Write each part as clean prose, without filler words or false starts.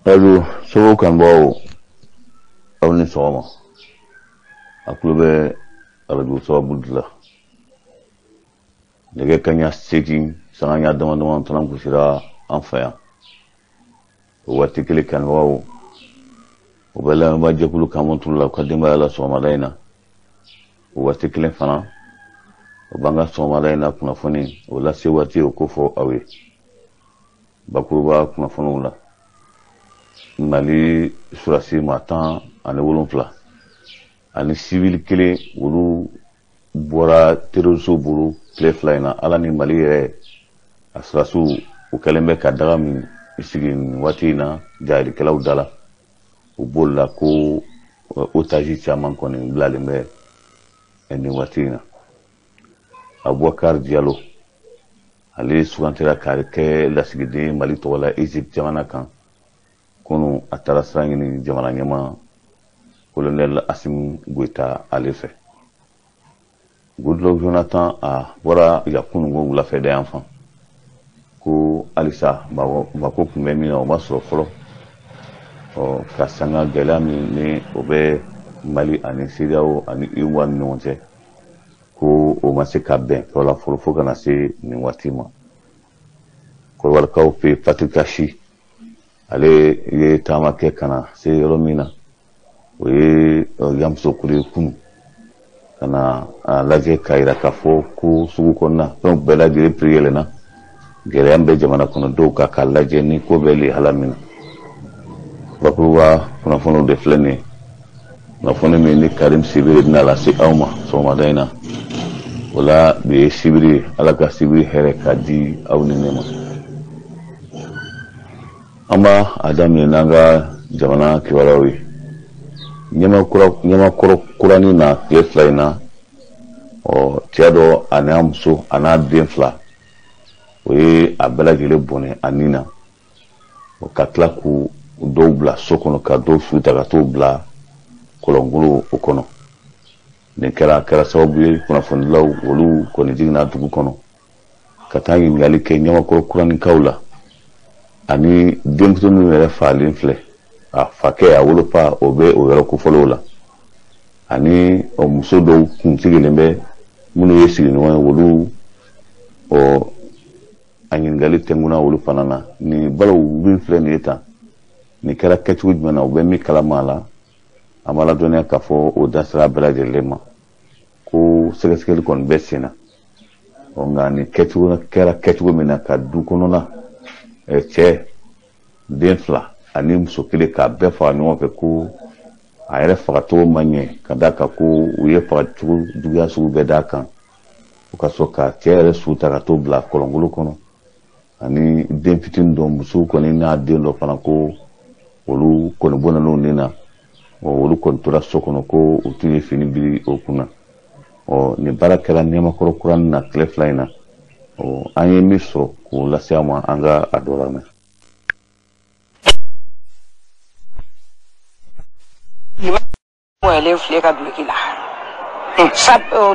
Radio Sogo kanubaaw, aw ni sɔgɔma. A tulo bɛ Radio Sababu de la. Nɛgɛ kanɲɛ 8 sanga ɲɛ dama dama tana gosira an fɛ yan. O waati kelen kanubagaw, o bɛ lamɛnbaa jɛkulu kan tulu la u ka denbaya la sɔgɔmada in na. O waati kelen fana, o b'an ka sɔgɔmada in na kunnafoni o lase waati o ko fɔ aw ye. Bakuruba kunnafoniw la, Mali surasi maa 17 ani sivili 1 olu bɔra terroristew bolo tile 2 in na. Ala ni Mali yɛrɛ a surasiw u kɛlen bɛ ka daga min sigi nin waati in na jahilikɛlaw da la. U bolila ko otage caman kɔni bilalen bɛ nin waati in na. Abubakar Diallo ale sugantira ka kɛ lasigiden Mali tɔgɔ la Egypte jamana kan. Kunu a taara sira ɲini jamana ɲɛmaa Colonel Assimi Goïta ale fɛ. Goodluck Jonathan a bɔra yan kununko wulafɛ da yan fan ko halisa mako tun bɛ min na o ma sɔrɔ fɔlɔ. Ɔ ka sanga gɛlɛya min ni o bɛ Mali ani CEDEAO ani UEMOA ni ɲɔgɔn cɛ, ko o ma se ka bɛn fɔlɔ la fɔlɔ fo ka na se nin waati ma. Kɔrɔbalikaw fɛ yen, Patrick Achi ale ye taama kɛ ka na se yɔrɔ min na, o ye Yamusokuru ye kunu, ka na a lajɛ k'a yira k'a fɔ ko sugu kɔnɔna fɛnw bɛɛ lajɛlen prix yɛlɛnna. Gɛlɛya bɛ jamana kɔnɔdenw kan k'a lajɛ ni ko bɛ lihala min na. Bakuruba kunnafoniw de filɛ nin ye. Kunnafoni min ni Karim Sibiri bɛna lase aw ma sɔgɔmada in na. O la bi ye sibiri ye, Ala ka sibiri hɛrɛ ka di aw ni ne ma. An b'a a daminɛ n'an ka jamana kibaruyaw ye. Ɲamakɔrɔ kuranin na tile 2 in na, ɔ cɛ dɔ a n'a muso a n'a den 2, o ye a bɛɛ lajɛlen bɔnɛ a nin na. O ka tila k'u dɔw bila so kɔnɔ ka dɔw su ta ka t'u bila kɔlɔnkolo o kɔnɔ. Nin kɛra sababu ye kunnafonidilaw olu kɔni jiginna dugu kɔnɔ ka taa ɲininkali kɛ ɲamakɔrɔ kuraninkaw la ani denmuso minnu yɛrɛ falen filɛ, a fakɛ a wolofa o bɛ o yɔrɔ kofɔlenw la, ani muso dɔw kun sigilen bɛ minnu ye sigiɲɔgɔn ye, olu ɔ a ɲininkali tɛnkunna olu fana na. Nin balaw min filɛ nin ye tan, nin kɛra kɛcogo jumɛn na, u bɛ min kalama a la, an b'a ladɔnniya k'a fɔ o da sera bɛɛ lajɛlen ma ko sɛgɛsɛgɛli kɔni bɛ sen na. Ɔ nka nin kɛcogo kɛra kɛcogo min na ka du kɔnɔna cɛ den 2 ani muso 1 k'a bɛɛ faga ɲɔgɔn fɛ, ko a yɛrɛ fagacogo ma ɲɛ ka d'a kan ko u ye fagacogo juguya sugu bɛɛ d'a kan, o ka sɔrɔ ka cɛ yɛrɛ su ta ka t'o bila kɔlɔnkolo kɔnɔ, ani den fitinin dɔ, muso kɔni n'a den dɔ fana, ko olu kɔni bɔnna n'o nin na. Ɔ olu kɔni tora so kɔnɔ ko u tun ye fini biri o kunna. Ɔ nin baara kɛra ɲamakɔrɔ kuranin na tile 2 in na. Ɔ an ye min sɔrɔ k'o lase aw ma, an ka a dɔ lamɛn. Wɔyɛlen filɛ ka duloki la.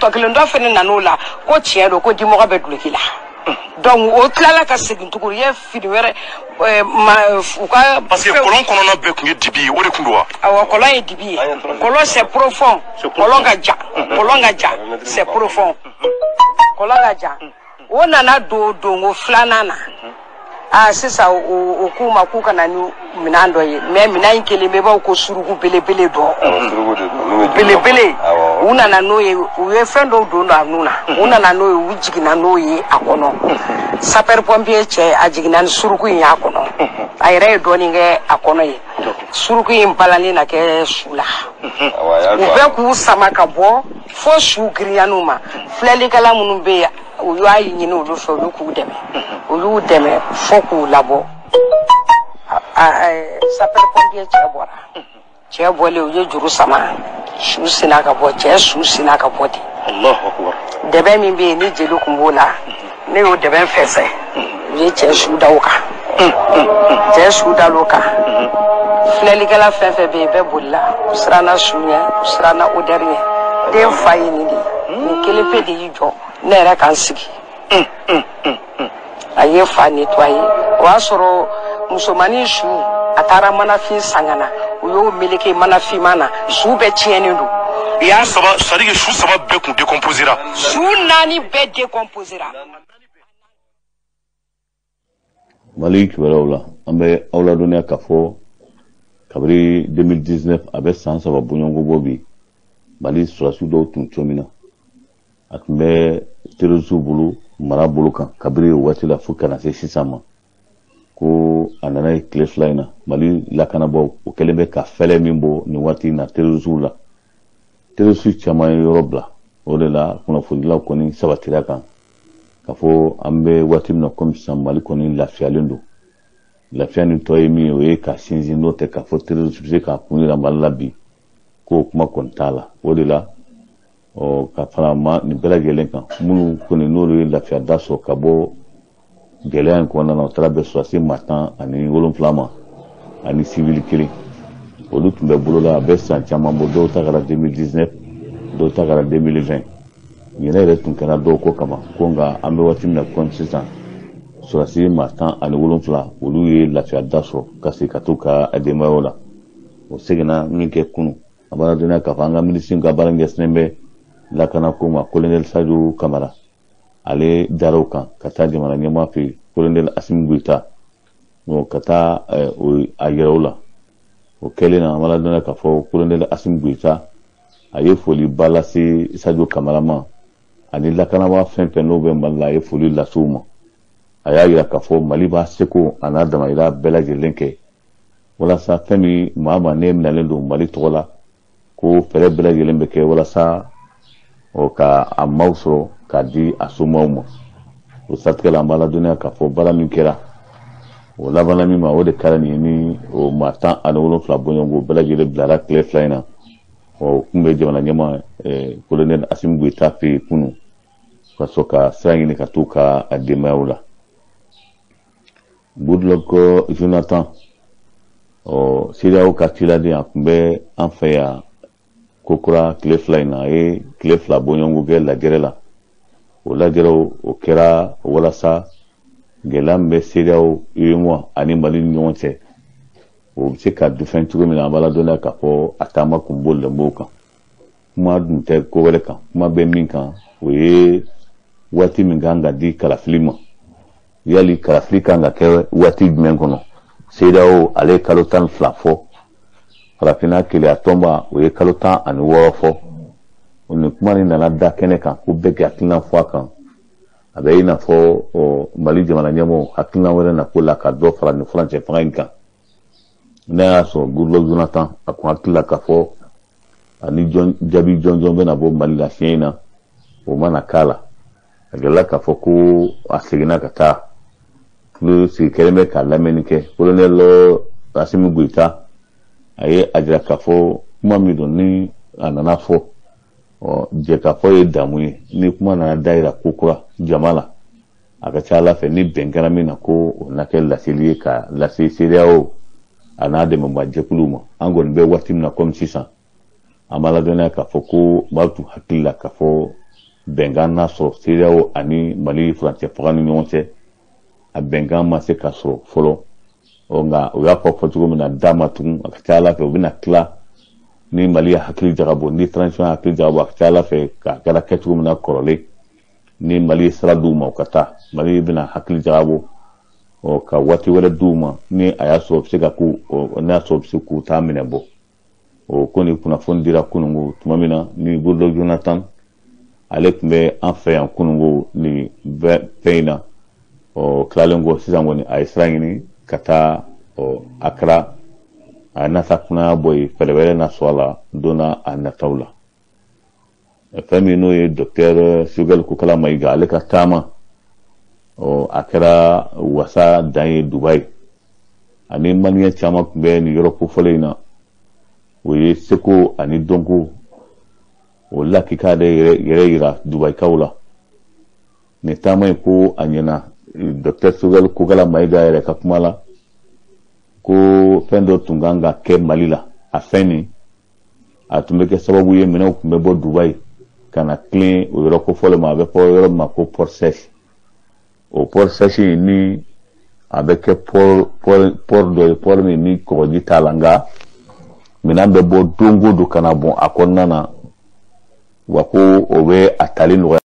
Tɔ kelen dɔ fɛnɛ nan'o la ko tiɲɛ don ko dimɔgɔ bɛ duloki la. Donc o tilala ka segin tuguni, u ye fini wɛrɛ, ma, u ka Parce que kɔlɔn kɔnɔna bɛɛ tun ye dibi ye, o de tun don wa? Awɔ, kɔlɔn ye dibi ye. Kɔlɔn c'est profond. Kɔlɔn ka jan. Kɔlɔn ka jan. C'est profond. Kɔlɔn ka jan. O nana don donko filanan na. Sisan o k'u ma k'u ka na ni minɛn dɔ ye, mais minɛn in kelen bɛ b'aw ko suruku belebele dɔ. Belebele. U nana n'o ye, u ye fɛn dɔw don a nun na. U nana n'o ye, u jiginna n'o ye a kɔnɔ. Sapeur pompier cɛ a jiginna ni suruku in y'a kɔnɔ. A yɛrɛ ye dɔɔnin kɛ a kɔnɔ ye. Suruku in balalen na kɛ su la. U bɛ k'u sama ka bɔ fo su girinyaniw ma. Filɛlikɛla minnu bɛ yen, u y'a ɲini olu fɛ, olu k'u dɛmɛ. U y'u dɛmɛ fo k'u labɔ. Sapeur pompier cɛ bɔra. Cɛ bɔlen, u ye juru sama. Su sinna ka bɔ, cɛ su sinna ka bɔ ten. Allahu akbar. Dɛbɛ min bɛ yen ni jeli kun b'o la, ne y'o dɛbɛ fɛnsɛ. U ye cɛ su da o kan. Cɛ su da l'o kan. Filɛlikɛla fɛn fɛn bɛ yen, bɛɛ bolila. U siranna su ɲɛ, u siranna odɛri ɲɛ. Den fa ye nin de ye. Nin kelen pe de y'i jɔ. Ne yɛrɛ k'an sigi. A ye fa nettoyer. O y'a sɔrɔ musomannin su a taara manafin san ka na, u y'o meleke manafinman na, su bɛɛ tiɲɛnen don. U y'a saba, c'est à dire que su saba bɛɛ kun décomposera. Su naani bɛɛ décomposera. Mali kibaruyaw la, an bɛ aw ladɔnniya k'a fɔ kabini 2019, a bɛ san 3 bɔɲɔgɔnko bɔ bi, Mali sɔrɔdasi dɔw tun cogo min na, a tun bɛ terrorisiw bolo mara bolo kan kabini o waati la fo ka na se sisan ma. Ko a nana ye tile 2 in na, Mali lakanabaaw o kɛlen bɛ ka fɛlɛ min bɔ nin waati in na terrorisiw la, terrorisi caman ye yɔrɔ bila. O de la kunnafonidilaw kɔni sabatira kan k'a fɔ an bɛ waati min na komi sisan, Mali kɔni lafiyalen don. Lafiya ni tɔ ye min ye, o ye ka sinsin, n'o tɛ k'a fɔ terrorisi bɛ se k'a kun yira Mali la bi, k'o kuma kɔni t'a la. O de la, ɔ ka fara ma nin bɛɛ lajɛlen kan, minnu kɔni n'olu ye lafiya da sɔrɔ ka bɔ gɛlɛya in kɔnɔna na, o taara bɛn sɔrɔdasi maa 17 ma ani sivili 1. Olu tun bɛ bolo la a bɛ san caman bɔ, dɔw ta kɛra 2019, dɔw ta kɛra 2020. Ɲinɛ yɛrɛ tun kɛra dɔw ko kama ko, nka an bɛ waati min na komi sisan, sɔrɔdasi maa 17 olu ye lafiya da sɔrɔ ka segin ka t'u ka denbayaw la. O seginna min kɛ kunun, a b'a ladɔnniya k'a fɔ an ka minisiri ka baara ɲɛsinnen bɛ lakana ko ma, colonel Sadio Kamara, ale dar'o kan ka taa jamana ɲɛmaa fɛ yen, colonel Assimi Goïta, ka taa a yɛrɛ o la. O kɛlen na, an b'a ladɔnniya k'a fɔ colonel Assimi Goïta a ye foliba lase Sadio Kamara ma ani lakanabaa fɛn fɛn n'o bɛ Mali la, a ye foli lase u ma. A y'a yira k'a fɔ Mali b'a seko a n'a damayira bɛɛ lajɛlen kɛ walasa fɛn min maa ma ne minɛlen don Mali tɔgɔ la, ko fɛɛrɛ bɛɛ lajɛlen bɛ kɛ walasa ka a maaw sɔrɔ k'a di a somaw ma. O siratigɛ la, an b'a ladɔnniya k'a fɔ baara min kɛra, o labanna min ma, o de kɛra nin ye ni o maa 17 bɔɲɔgɔnko bɛɛ lajɛlen bilara tile 2 in na. O kun bɛ jamana ɲɛmaa colonel Assimi Goïta fɛ yen kunun, ka sɔrɔ ka sira ɲini ka t'u ka denbayaw la. Goodluck Jonathan, ɔ CEDEAO ka ciladen, a tun bɛ an fɛ yan kokura tile 2 in na. A ye tile 2 bɔɲɔgɔnko kɛ lajɛrɛ la. O lajɛrɛw o kɛra walasa gɛlɛya min bɛ CEDEAO, UEMOA ani Mali ni ɲɔgɔn cɛ, o bɛ se ka dufɛn cogo min na. An b'a ladɔnniya k'a fɔ a taama kun bolilen b'o kan. Kuma dun tɛ ko wɛrɛ kan, kuma bɛ min kan, o ye waati min kan ka di kalafili ma. Yali kalafili kan ka kɛ waati jumɛn kɔnɔ? CEDEAO ale ye kalo 12 fɔ, Farafinna Keleya tɔnba o ye kalo 16 fɔ. Nin kuma nin nana da kɛnɛ kan ko bɛɛ k'i hakilina fɔ a kan. A bɛ i n'a fɔ Mali jamana ɲɛmɔgɔw hakilina wɛrɛ na ko la ka dɔ fara nin furancɛ fanga in kan. N'a y'a sɔrɔ Goodluck Jonathan a kun hakili la k'a fɔ ani jaabi jɔnjɔn bɛna bɔ Mali la fiɲɛ in na, o mana k'a la. A gɛlɛla k'a fɔ ko a seginna ka taa, tulo sigi kɛlen bɛ ka lamɛnni kɛ. Colonel Assimi Goïta a ye a jira k'a fɔ kuma min don ni a nana fɔ, ɔ jɛkafɔ ye damu ye. Ni kuma nana dayira ko kura jama la, a ka ca Ala fɛ ni bɛn kɛra min na, ko o na kɛ laseli ye ka lase CEDEAO a n'a dɛmɛbaa ma. An kɔni bɛ waati min na komi sisan, an b'a ladɔnniya k'a fɔ ko b'a tun hakili la k'a fɔ bɛnkan n'a sɔrɔ CEDEAO ani Mali furancɛ fanga ni ɲɔgɔn cɛ, a bɛnkan ma se ka sɔrɔ fɔlɔ. Ɔ nka u y'a fɔ fɔcogo min na, da ma tugun, a ka ca Ala fɛ u bɛna tila ni Mali ye hakili jagabɔ, ni transition hakili jagabɔ, a ka ca Ala fɛ k'a kɛra kɛcogo min na kɔrɔlen, ni Mali ye sira d'u ma u ka taa, Mali bɛna hakili jagabɔ ɔ ka waati wɛrɛ d'u ma, ni a y'a sɔrɔ u bɛ se ka k'u, n'a y'a sɔrɔ u bɛ se k'u ta minɛ bɔ. O ko ni kunnafoni dira kununko tuma min na ni Goodluck Jonathan ale tun bɛ an fɛ yan kununko ni fɛn in na. Ɔ tilalen kɔ sisan kɔni, a ye sira ɲini ka taa ɔ Accra, a n'a ta kunnaya bɔ yen, fɛɛrɛ wɛrɛ na sɔrɔ a la don n'a a nataw la. Fɛn min n'o ye docteur Choguel Kokalla Maïga, ale ka taama, ɔ a kɛra wasa dan ye Dubaï. Ani maliyɛn caman tun bɛ nin yɔrɔ kofɔlen in na, o ye seko ani dɔnko o lakika de yɛrɛ yira Dubaïkaw la. Nin taama in ko a ɲɛna. Docteur Choguel Kokalla Maïga yɛrɛ ka kuma la, ko fɛn dɔ tun kan ka kɛ Mali la, a fɛn nin a tun bɛ kɛ sababu ye minɛnw tun bɛ bɔ Dubaï ka na tilen o yɔrɔ kofɔlen ma, a bɛ fɔ yɔrɔ min ma ko Port Sèche. O Port Sèche in ni A bɛ kɛ port dɔ ye, port min ni kɔgɔji t'a la, nka minɛn bɛ bɔ don o don ka na bɔn a kɔnɔna na, wa ko o bɛ a tali nɔgɔya.